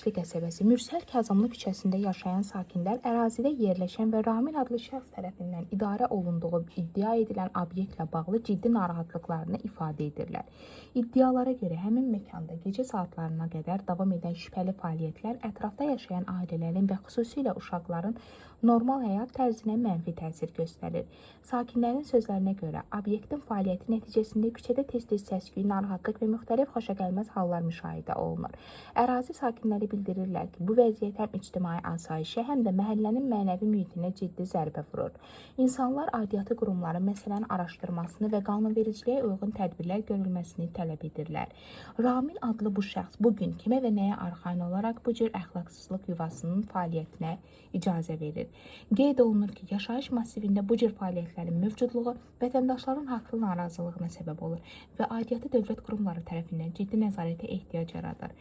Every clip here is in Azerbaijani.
Günəşli qəsəbəsi Mürsəl Kazımlı küçəsində yaşayan sakinlər ərazidə yerləşən və Ramil adlı şəxs tərəfindən idarə olunduğu iddia edilən obyektlə bağlı ciddi narahatlıqlarını ifadə edirlər. İddialara görə həmin məkanda gecə saatlarına qədər davam edən şübhəli fəaliyyətlər ətrafda yaşayan ailələrin və xüsusilə uşaqların normal həyat tərzinə mənfi təsir göstərir. Sakinlərin sözlərinə görə obyektin fəaliyyəti nəticəsində küçədə tez-tez səs-küy, narahatlıq və müxtəlif xoşagəlməz hallar müşahidə olunur. Ərazi sakinləri bildirirlər ki, bu vəziyyət həm ictimai asayişə, həm də məhəllənin mənəvi mühitinə ciddi zərbə vurur. İnsanlar aidiyyatı qurumların məsələnin araşdırmasını və qanunvericiliyə uyğun tədbirlər görülməsini tələb edirlər. Ramil adlı bu şəxs bu gün kimə və nəyə arxayın olaraq bu cür əxlaqsızlıq yuvasının fəaliyyətinə icazə verir? Qeyd olunur ki, yaşayış massivində bu cür fəaliyyətlərin mövcudluğu vətəndaşların haqlı narazılığına səbəb olur və aidiyyatı dövlət qurumları tərəfindən ciddi nəzarətə ehtiyac yaradır.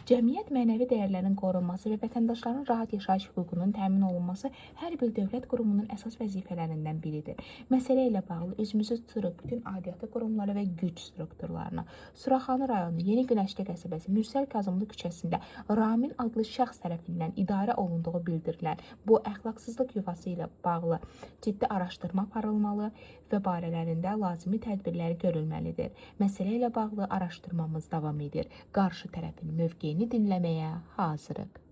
Cəmiyyət mənəvi dəyərlərin qorunması və vətəndaşların rahat yaşayış hüququnun təmin olunması hər bir dövlət qurumunun əsas vəzifələrindən biridir. Məsələ ilə bağlı üzümüzü tuturuq bütün aidiyyatı qurumlara və güc strukturlarına. Suraxanı rayonu Yeni Günəşli qəsəbəsi Mürsəl Kazımlı küçəsində Ramil adlı şəxs tərəfindən idarə olunduğu bildirilən bu əxlaqsızlıq yuvası ilə bağlı ciddi araşdırma aparılmalı və barələrində lazımi tədbirlər görülməlidir. Məsələ ilə bağlı araşdırmamız davam edir. Qarşı tərəfin mövqeyini dinləməyə hazırıq.